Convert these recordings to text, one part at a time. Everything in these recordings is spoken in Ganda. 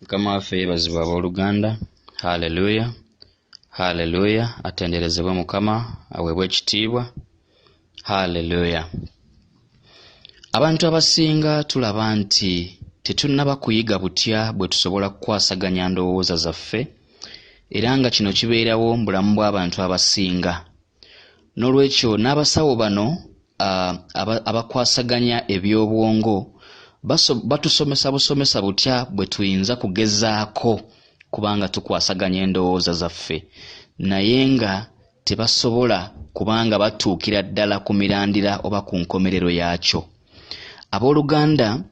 Mukama waffe yeebazibwe abooluganda. Haleluya, haleluya, atenderezebwe Mukama, aweebwe ekitiibwa. Haleluya. Abantu abasinga tulaba nti tetunnaba kuyiga butya bwe tusobola kukwasaganya ndowooza zaffe, era nga kino kibeerawo mu bulamu bw'abantu abasinga. N'olwekyo n'abasawo bano abakwasaganya eby'obwongo batusomesa busomesa butya bwe tuyinza kugezaako kubanga tukwasaganya endowooza zaffe, naye nga tebasobola kubanga batuukira ddala ku mirandira oba ku nkomerero yaakyo. Abooluganda,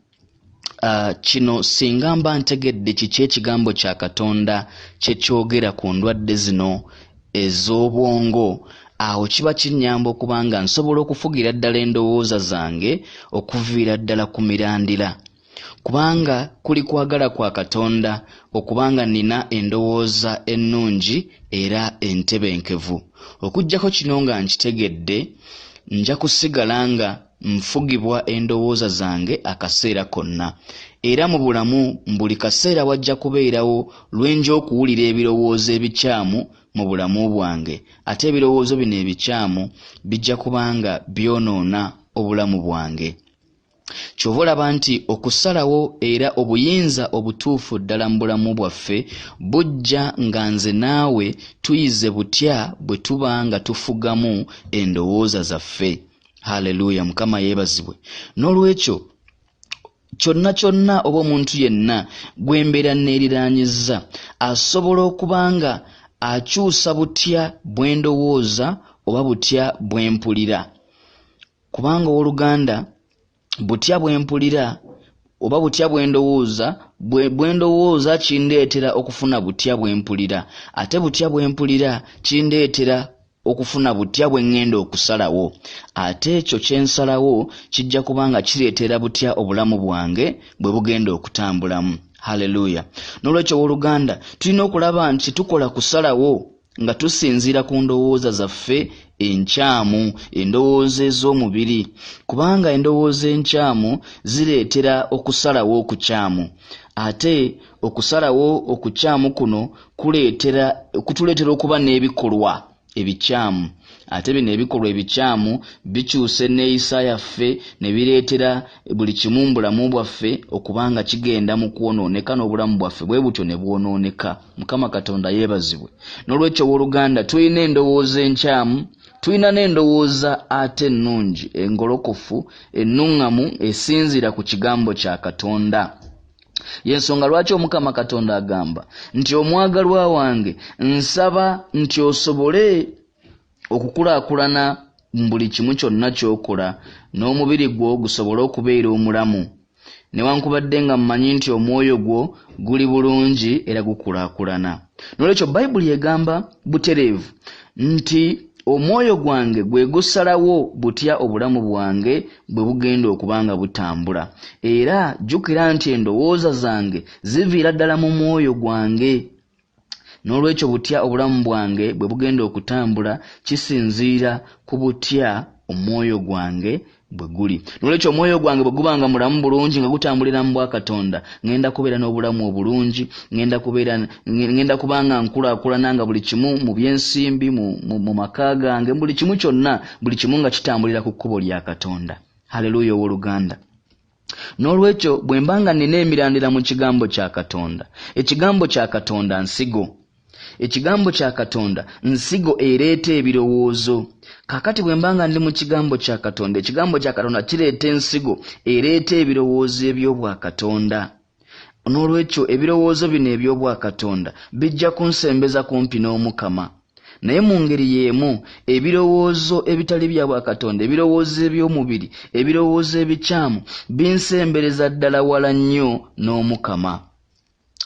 kino singa mba ntegedde kiki ekigambo kya Katonda kye kyogera ku ndwadde zino ez'obwongo, awo kiba kinnyamba okuba nga nsobola okufugira ddala endowooza zange okuviira ddala ku mirandira. Kubanga kuli kwagala kwa Katonda okuba nga nnina endowooza ennungi era entebenkevu. Okuggyako kino nga nkitegedde, nja kusigala nga nfugibwa endowooza zange akaseera konna. Era mu bulamu buli kaseera wajja kubeerawo lwe nja okuwulira ebirowoozo ebikyamu mu bulamu bwange, ate ebirowoozo bino ebikyamu bijja kuba nga byonoona obulamu bwange. Ky'ova olaba nti okusalawo era obuyinza obutuufu ddala mu bulamu bwaffe bujja nga nze naawe tuyize butya bwe tuba nga tufugamu endowooza zaffe. Haleluya, Mukama yeebazibwe. N'olwekyo kyonna kyonna oba omuntu yenna gwe mbeera neeriraanyizza asobola okuba nga akyusa butya bwe ndowooza oba butya bwe mpulira. Kubanga ow'oluganda, butya bwe mpulira oba butya bwe ndowooza, bwe ndowooza kindeetera okufuna butya bwe mpulira, ate butya bwe mpulira kindeetera okufuna butya bwe ŋŋenda okusalawo, ate ekyo kye nsalawo kijja kuba nga kireetera butya obulamu bwange bwe bugenda okutambulamu. Haleluya! N'olwekyo ow'oluganda, tulina okulaba nti tukola kusalawo nga tusinziira ku ndowooza zaffe enkyamu, endowooza ez'omubiri, kubanga endowooza enkyamu zireetera okusalawo okukyamu, ate okusalawo okukyamu kuno kuleetera kutuleetera okuba n'ebikolwa ebikyamu, ate bino ebikolwa ebikyamu bikyusa enneeyisa yaffe ne bireetera buli kimu mu bulamu bwaffe okuba nga kigenda mu kwonooneka, n'obulamu bwaffe bwe butyo ne bwonooneka. Mukama Katonda yeebazibwe. N'olwekyo ow'oluganda, tulina endowooza enkyamu, tulina n'endowooza ate ennungi, engolokofu, ennuŋŋamu esinziira ku kigambo kya Katonda. Y'ensonga lwaki Omukama Katonda agamba nti, Omwagalwa wange, nsaba nti osobole okukulaakulana mu buli kimu kyonna ky'okola, n'omubiri gwo gusobole okubeera omulamu, newankubadde nga mmanyi nti omwoyo gwo guli bulungi era gukulaakulana. N'olwekyo Bayibuli egamba butereevu nti omwoyo gwange gwe gusalawo butya obulamu bwange bwe bugenda okuba nga butambula. Era jjukira nti endowooza zange ziviira ddala mu mwoyo gwange. N'olwekyo butya obulamu bwange bwe bugenda okutambula kisinziira ku butya omwoyo gwange bwe guli. N'olwekyo omwoyo gwange bwe guba nga mulamu bulungi, nga gutambulira mu bwakatonda, ŋŋenda kubeera n'obulamu obulungi, ŋŋenda kubeera, ŋŋenda kuba nga nkulaakulana nga buli kimu mu by'ensimbi, mu, mu, mu maka gange, mu buli kimu kyonna, buli kimu nga kitambulira ku kkubo lya Katonda. Haleluya, ow'oluganda. N'olwekyo bwe mba nga nnina emirandira mu Kigambo kya Katonda, Ekigambo kya Katonda nsigo. Ekigambo kya Katonda nsigo ereeta ebirowoozo. Kaakati bwe mba nga ndi mu Kigambo kya Katonda, Ekigambo kya Katonda kireeta ensigo ereeta ebirowoozo eby'obwakatonda. N'olwekyo ebirowoozo bino eby'obwakatonda bijja kunsembeza kumpi n'Omukama. Naye mu ngeri y'emu, ebirowoozo ebitali bya bwakatonda, ebirowoozo eby'omubiri, ebirowoozo ebikyamu binsembereza ddala wala nnyo n'Omukama.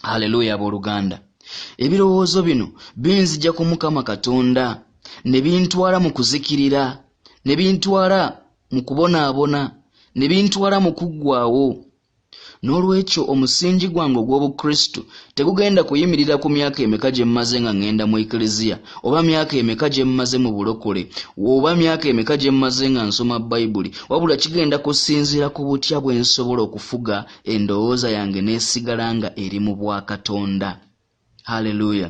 Haleluya abooluganda! Ebirowoozo bino binzigya ku Mukama Katonda ne bintwala mu kuzikirira, ne bintwala mu kubonaabona, ne bintwala mu kuggwaawo. N'olwekyo omusingi gwange ogw'Obukristo tegugenda kuyimirira ku myaka emeka gye mmaze nga ŋŋenda mu Eklezia, oba myaka emeka gye mmaze mu bulokole, oba myaka emeka gye mmaze nga nsoma Bayibuli, wabula kigenda kusinziira ku butya bwe nsobola okufuga endowooza yange n'esigala nga eri mu bwakatonda. Haleluya!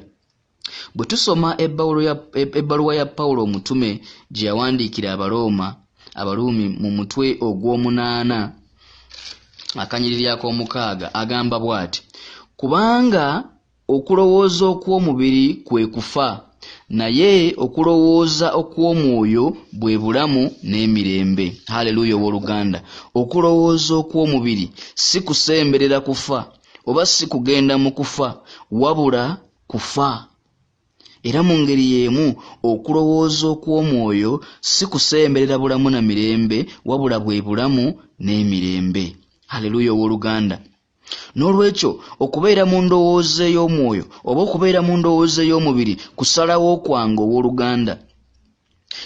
Bwe tusoma ebbaluwa ya Pawulo omutume gye yawandiikira Abalooma, Abaruumi mu mutwe ogw'omunaana akanyiriri ak'omukaaga agamba bw'ati, Kubanga okulowooza okw'omubiri kwe kufa, naye okulowooza okw'omwoyo bwe bulamu n'emirembe. Haleluya ow'oluganda! Okulowooza okw'omubiri si kusemberera kufa oba si kugenda mu kufa, wabula kufa. Era mu ngeri y'emu okulowooza okw'omwoyo si kusemberera bulamu na mirembe, wabula bwe bulamu n'emirembe. Haleluya ow'oluganda! N'olwekyo okubeera mu ndowooza ey'omwoyo oba okubeera mu ndowooza ey'omubiri kusalawo kwange ow'oluganda.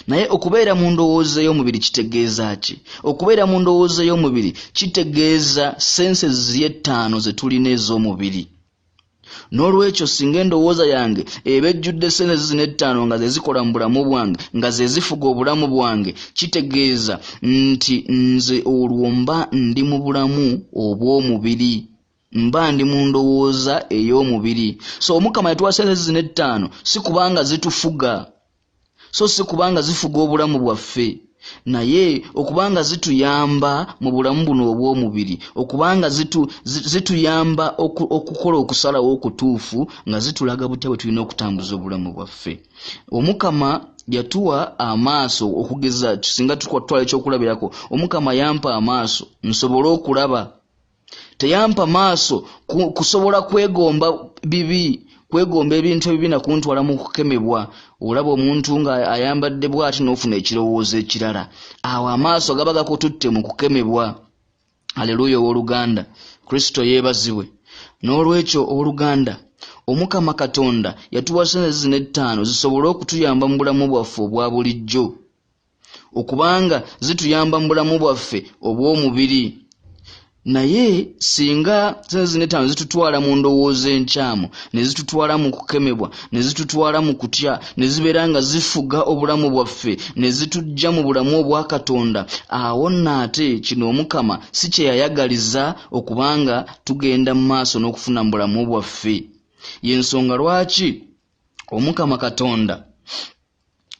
Naye okubeera mu ndowooza ey'omubiri kitegeeza ki? Okubeera mu ndowooza ey'omubiri kitegeeza senses ziri ettaano ze tulina ez'omubiri. N'olwekyo singa endowooza yange eba ejjudde senses zino ettaano nga ze zikola mu bulamu bwange, nga ze zifuga obulamu bwange, kitegeeza nti nze olwo mba ndi mu bulamu obw'omubiri. Mba ndi mu ndowooza ey'omubiri. So Omukama yatuwa senses zino ettaano si kubanga zitufuga, so si kubanga zifuga obulamu bwaffe, naye okubanga zituyamba mu bulamu buno obw'omubiri, okubanga zituyamba okukola okusalawo okutuufu, nga zitulaga butya bwe tulina okutambuza obulamu bwaffe. Omukama yatuwa amaaso, okugeza singa tutwala ekyokulabirako, Omukama yampa amaaso nsobole okulaba. Teyampa maaso kusobola kwegomba bibi, kwegomba ebintu ebibi na kuntwala mu kukemebwa. Olaba omuntu nga ayambadde bw'ati n'ofuna ekirowoozo ekirala, awo amaaso gaba gakututte mu kukemebwa. Aleluya ow'oluganda, Kristo yeebazibwe. N'olwekyo ow'oluganda, Omukama Katonda yatuwa sense zino ettaano zisobole okutuyamba mu bulamu bwaffe obwa bulijjo, okubanga zituyamba mu bulamu bwaffe obw'omubiri. Naye singa sense zino ettaano zitutwala mu ndowooza enkyamu, ne zitutwala mu kukemebwa, ne zitutwala mu kutya, ne zibeera nga zifuga obulamu bwaffe, ne zituggya mu bulamu obwa Katonda, awo nno ate kino Omukama si kye yayagaliza okubanga tugenda mu maaso n'okufuna mu bulamu bwaffe. Y'ensonga lwaki Omukama Katonda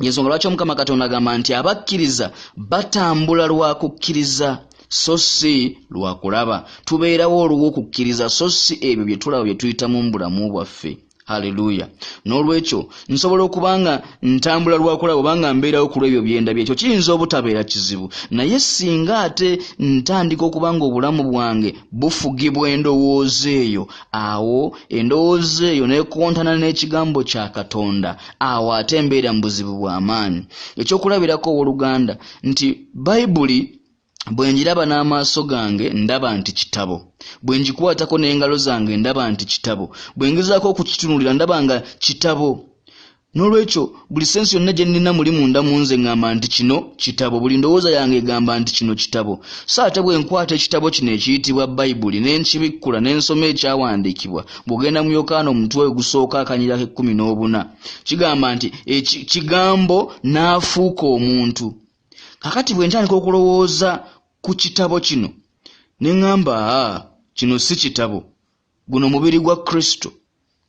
Y'ensonga lwaki Omukama Katonda agamba nti abakkiriza batambula lwa kukkiriza so si lwa kulaba. Tubeerawo olw'okukkiriza so si ebyo bye tulaba bye tuyitamu mu bulamu bwaffe. Haleluya! N'olwekyo nsobola okuba nga ntambula lwa kulaba oba nga mbeerawo ku lw'ebyo bye ndabye, ekyo kiyinza obutabeera kizibu. Naye singa ate ntandika okuba nga obulamu bwange bufugibwa endowooza eyo, awo endowooza eyo n'ekontana n'ekigambo kya Katonda, awo ate mbeera mu buzibu bwa maanyi. Ekyokulabirako ow'oluganda nti Bayibuli bwe ngiraba n'amaaso gange ndaba nti kitabo, bwe ngikwatako n'engalo zange ndaba nti kitabo, bwe ngezaako okukitunuulira ndaba nga kitabo. N'olwekyo buli sensi yonna gye nnina muli munda mu nze ŋŋamba nti kino kitabo, buli ndowooza yange egamba nti kino kitabo. So ate bwe nkwata ekitabo kino ekiyitibwa Bayibuli ne nkibikkula ne nsoma ekyawandiikibwa, bw'ogenda mu Yokaana omutwe ogusooka akanyiriro ak'ekkumi n'obuna, kigamba nti Kigambo n'afuuka omuntu. Kaakati bwe ntandika okulowooza ku kitabo kino ne ŋŋamba, Aa, kino si kitabo, guno mubiri gwa Kristo,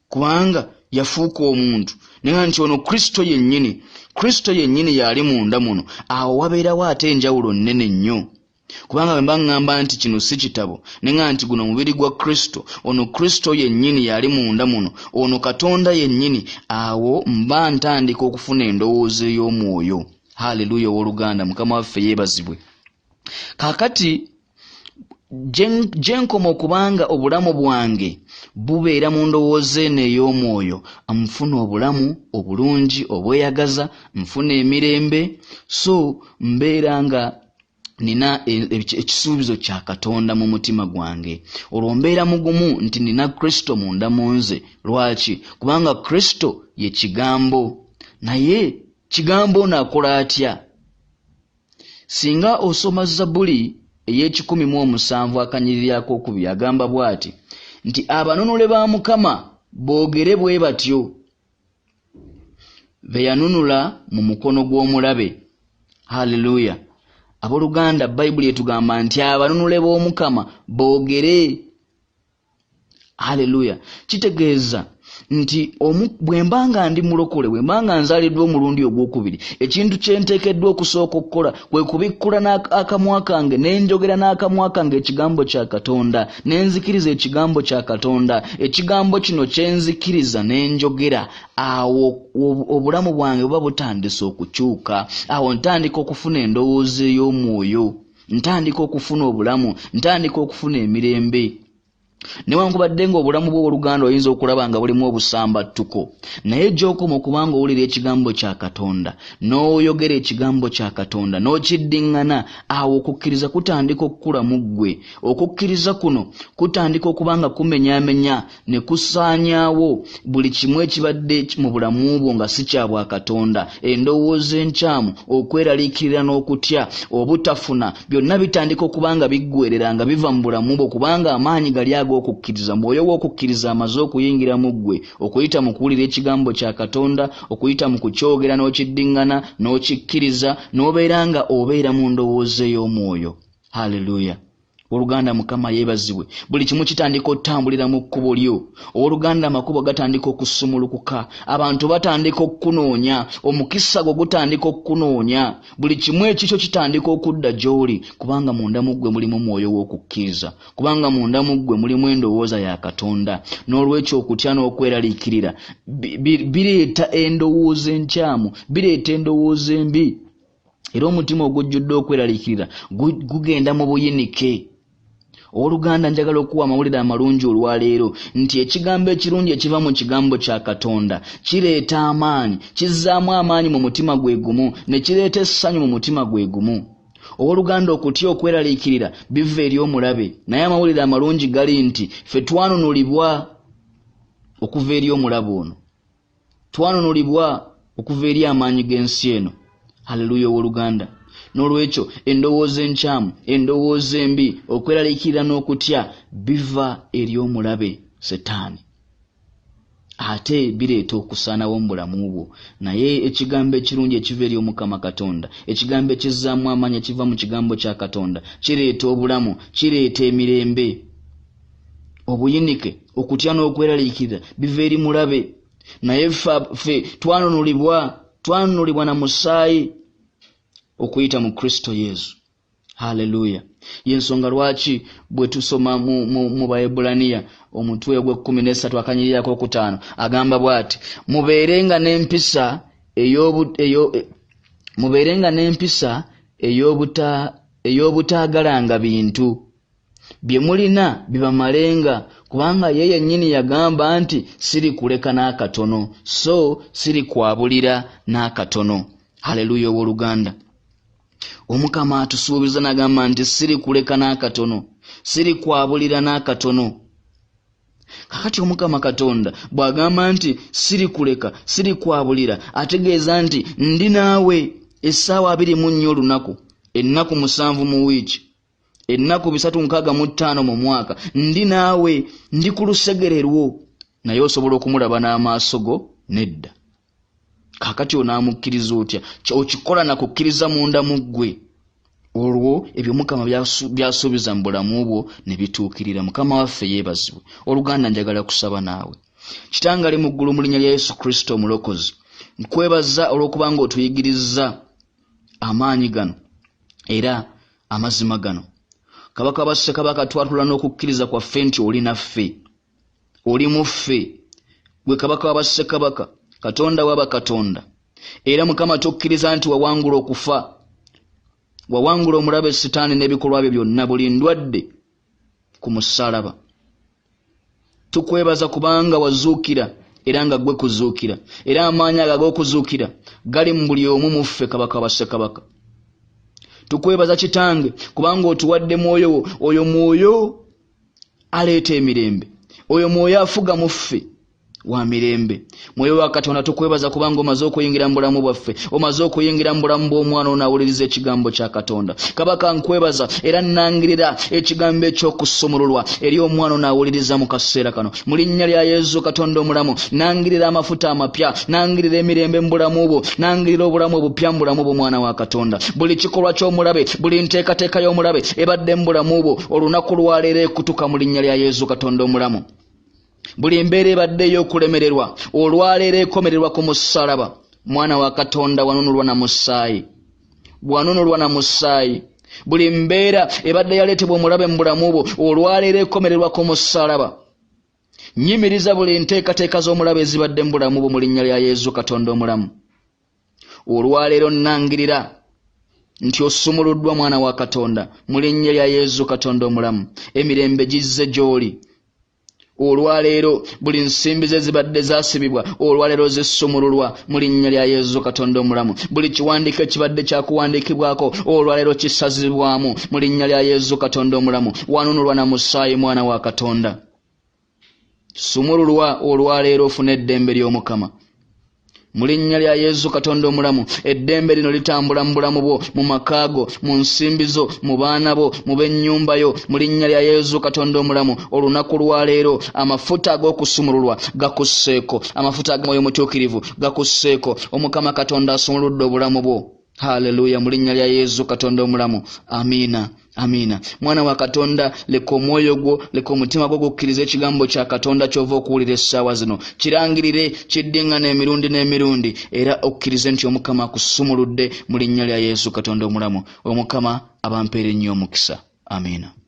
kubanga yafuuka omuntu. Naye nti ono Kristo yennyini, Kristo yennyini y'ali munda muno. Awo wabeerawo ate enjawulo nnene nnyo, kubanga bwe mba ŋŋamba nti kino si kitabo, ne ŋŋamba nti guno mubiri gwa Kristo, ono Kristo yennyini y'ali munda muno, ono Katonda yennyini, awo mba ntandika okufuna endowooza ey'omwoyo. Haleluya ow'oluganda, Mukama waffe yeebazibwe. Kaakati gye nkoma okubanga obulamu bwange bubeera mu ndowooza eno ey'omwoyo, nfuna obulamu obulungi obweyagaza, nfuna emirembe, so mbeera nga nina ekisuubizo kya Katonda mu mutima gwange. Olwo mbeera mugumu nti nina Kristo munda mu nze. Lwaki? Kubanga Kristo ye Kigambo. Naye Kigambo ono akola atya? Singa osoma Zabbuli ey'ekikumi mu omusanvu akanyiriri ak'okubiri agamba bw'ati nti abanunule ba Mukama boogere bwe batyo be yanunula mu mukono gw'omulabe. Haleluya! Abooluganda, Bayibuli etugamba nti abanunule b'Omukama boogere. Haleluya! Kitegeeza nti bwe mba nga ndi mulokole, bwe mba nga nzaaliddwa omulundi ogwokubiri, ekintu kye nteekeddwa okusooka okukola kwe kubikkula akamwa kange ne njogera n'akamwa kange ekigambo kya Katonda, ne nzikiriza ekigambo kya Katonda. Ekigambo kino kye nzikiriza ne njogera, awo obulamu bwange buba butandise okukyuka. Awo ntandika okufuna endowooza ey'omwoyo, ntandika okufuna obulamu, ntandika okufuna emirembe. Newankubadde ng'obulamu bw'oluganda oyinza okulaba nga bulimu obusambattuko, naye gy'okoma okuba ng'owulira ekigambo kya Katonda, n'oyogera ekigambo kya Katonda, n'okiddiŋŋana, awo okukkiriza kutandika okukula mu ggwe. Okukkiriza kuno kutandika okuba nga kumenyaamenya ne kusaanyaawo buli kimu ekibadde mu bulamu bwo nga si kya bwa Katonda. Endowooza enkyamu, okweraliikirira n'okutya, obutafuna, byonna bitandika okuba nga biggweerera nga biva mu bulamu bwo, kubanga amaanyi gali ag'okukkiriza, mwoyo w'okukkiriza amaze okuyingira mu ggwe okuyita mu kuwulira ekigambo kya Katonda, okuyita mu kukyogera n'okiddiŋŋana n'okikkiriza, n'obeera nga obeera mu ndowooza ey'omwoyo. Haleluya! Owoluganda, Mukama yeebazibwe. Buli kimu kitandika otambulira mu kkubo lyo. Owoluganda, amakubo gatandika okusumulukuka, abantu batandika okukunoonya, omukisa gwo gutandika okukunoonya, buli kimu ekikyo kitandika okudda gy'oli, kubanga munda mu ggwe mulimu mwoyo w'okukkiriza, kubanga munda mu ggwe mulimu endowooza ya Katonda. N'olwekyo okutya n'okweraliikirira bireeta endowooza enkyamu, bireeta endowooza embi, era omutima ogujjudde okweraliikirira gugenda mu buyinike. Owooluganda, njagala okuwa amawulire amalungi olwaleero nti ekigambo ekirungi ekiva mu kigambo kya Katonda kireeta amaanyi, kizzaamu amaanyi mu mutima gwe gumu, ne kireeta essanyu mu mutima gwe gumu. Owooluganda, okutya, okweraliikirira biva eri omulabe, naye amawulire amalungi gali nti ffe twanunulibwa okuva eri omulabe ono. Twanunulibwa okuva eri amaanyi g'ensi eno. Haleluya, owooluganda. N'olwekyo endowooza enkyamu, endowooza embi, okweraliikirira n'okutya biva eri omulabe Setaani, ate bireeta okusaanawo mu bulamu bwo. Naye ekigambo ekirungi ekiva eri Omukama Katonda, ekigambo ekizzaamu amaanyi ekiva mu kigambo kya Katonda, kireeta obulamu, kireeta emirembe. Obuyinike, okutya n'okweraliikirira biva eri mulabe, naye ffe twanunulibwa, twanunulibwa na musaayi okuyita mu Kristo Yesu. Haleluya! Y'ensonga lwaki bwe tusoma mu Baebbulaniya omutwe ogw'ekkumi n'essatu akanyiriri ak'okutaano agamba bw'ati, mubeerenga n'empisa mubeerenga n'empisa ey'obutaagalanga bintu bye mulina bibamalenga, kubanga ye yennyini yagamba nti sirikuleka n'akatono, so sirikwabulira n'akatono. Haleluya, owooluganda. Omukama atusuubiza n'agamba nti sirikuleka n'akatono, sirikwabulira n'akatono. Kakati Omukama Katonda bw'agamba nti sirikuleka, sirikwabulira, ategeeza nti ndi naawe essaawa 24 olunaku, ennaku 7 mu wiiki, ennaku 365 mu mwaka, ndi naawe, ndi ku lusegere lwo. Naye osobola okumulaba n'amaaso go? Nedda. Kaakati onaamukkiriza otya? Okikola na kukkiriza munda mu ggwe. Olwo ebyo Mukama by'asuubiza mu bulamu bwo ne bituukirira. Mukama waffe yeebazibwe. Oluganda, njagala kusaba naawe. Kitange ali mu ggulu, mu linnya lya Yesu Kristo Omulokozi, nkwebaza olw'okuba ng'otuyigirizza amaanyi gano era amazima gano. Kabaka wa bassekabaka, twatula n'okukkiriza kwaffe nti oli naffe, oli mu ffe, gwe kabaka wa bassekabaka, Katonda w'abakatonda. Era Mukama, tukkiriza nti wawangula okufa, wawangula omulabe Sitaani n'ebikolwa bye byonna, buli ndwadde ku musaalaba. Tukwebaza kubanga wazuukira era nga ggwe kuzuukira, era amaanyi ago ag'okuzuukira gali mu buli omu mu ffe, kabaka wa bassekabaka. Tukwebaza Kitange kubanga otuwadde mwoyo wo, oyo mwoyo aleeta emirembe, oyo mwoyo afuga mu ffe. Wa mirembe. Mwoyo wa Katonda, tukwebaza kubanga omaze okuyingira mu bulamu bwaffe, omaze okuyingira mu bulamu bw'omwana ono awuliriza ekigambo kya Katonda. Kabaka, nkwebaza era nnangirira ekigambo eky'okusumululwa eri omwana ono awuliriza mu kaseera kano. Mu linnya lya Yesu Katonda omulamu, nangirira amafuta amapya, nangirira emirembe mu bulamu bwo, nangirira obulamu obupya mu bulamu bw'omwana wa Katonda. Buli kikolwa ky'omulabe, buli nteekateeka y'omulabe ebadde mu bulamu bwo, olunaku lwaleero ekutuka mu linnya lya Yesu Katonda omulamu. Buli mbeera ebadde ey'okulemererwa, olwaleero ekomererwa ku mussalaba. Mwana wa Katonda, wanunulwa na musaayi, wanunulwa na musaayi. Buli mbeera ebadde yaleetebwa omulabe mu bulamu bwo, olwaleero ekomererwa ku mussalaba. Nyimiriza buli nteekateeka z'omulabe ezibadde mu bulamu bwo mu linnya lya Yesu Katonda omulamu. Olwaleero nnangirira nti osumuluddwa, mwana wa Katonda, mu linnya lya Yesu Katonda omulamu. Emirembe gizze gy'oli olwaleero. Buli nsimbi ze zibadde zasibibwa, olwaleero zisumululwa mu linnya lya Yesu Katonda omulamu. Buli kiwandiiko ekibadde kyakuwandiikibwako, olwaleero kisazibwamu mu linnya lya Yesu Katonda omulamu. Wanunulwa na musaayi, mwana wa Katonda. Sumululwa olwaleero, ofune eddembe ly'Omukama mu linnya lya Yesu Katonda omulamu. Eddembe lino litambula mu bulamu bwo, mu maka go, mu nsimbi zo, mu baana bo, mu b'ennyumba yo, mu linnya lya Yesu Katonda omulamu. Olunaku lwaleero amafuta ag'okusumululwa gakusseeko, amafuta ag'Omwoyo Mutuukirivu gakusseeko. Omukama Katonda asumuludde obulamu bwo. Haleluya! Mu linnya lya Yesu Katonda omulamu, amiina, amiina. Mwana wa Katonda, leka omwoyo gwo, leka omutima gwo gukkiriza ekigambo kya Katonda ky'ova okuwulira essaawa zino. Kirangirire, kiddiŋŋana emirundi n'emirundi, era okkirize nti Omukama akusumuludde mu linnya lya Yesu Katonda omulamu. Omukama abampeere nnyo omukisa. Amiina.